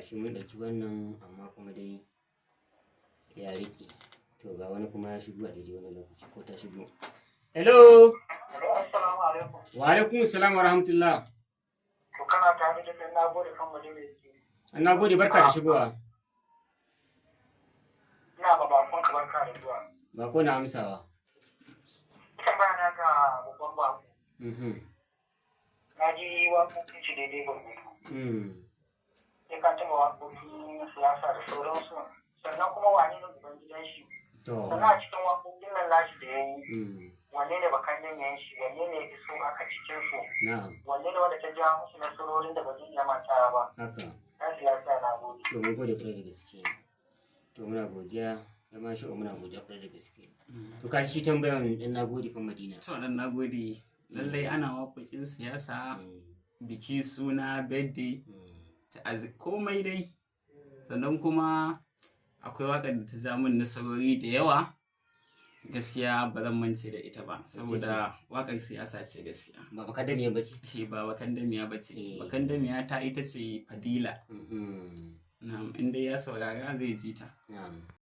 Gashi mun ɗauki wannan, amma kuma dai ya riƙe. To, ga wani kuma ya shigo a daidai wani lokaci, ko ta shigo. Hello. Assalamu alaikum. Wa alaikum salam wa rahmatullah. To, kana tare da ɗan nagode kan wani mai ke. Na gode, barka da shigowa. Ina ma bakon ka barka da zuwa. Bako na amsawa. Tambaya na ga babban bako. Na ji waƙoƙin shi daidai gwargwado. Sai ka taɓa waƙoƙi na siyasa da sauransu. Sannan kuma wane ne uban gidan shi? Sannan a cikin waƙoƙin nan nashi da ya yi, wanne ne bakan yan shi, wanne ne ya fi so aka cikin su? Wanne ne wanda ta ja musu nasarorin da ba zai iya mantawa ba? Na siyasa, na gode. To, mun gode kwarai da gaske. To, muna godiya. Da ma shi muna godiya kwarai da gaske. To, ka ji shi tambayan ɗan nagode kan Madina. To, dan nagode, lallai ana waƙoƙin siyasa, biki, suna, birthday, komai dai. Sannan kuma akwai waƙar da ta ja min nasarori da yawa, gaskiya ba zan mance da ita ba, saboda waƙar siyasa ce gaskiya. Ba baka da miyan bace. Shi ba bakan damiya ba ce. Bakan damiya ta ita ce Fadila. Na'am, in dai ya saurara zai ji ta. Na'am.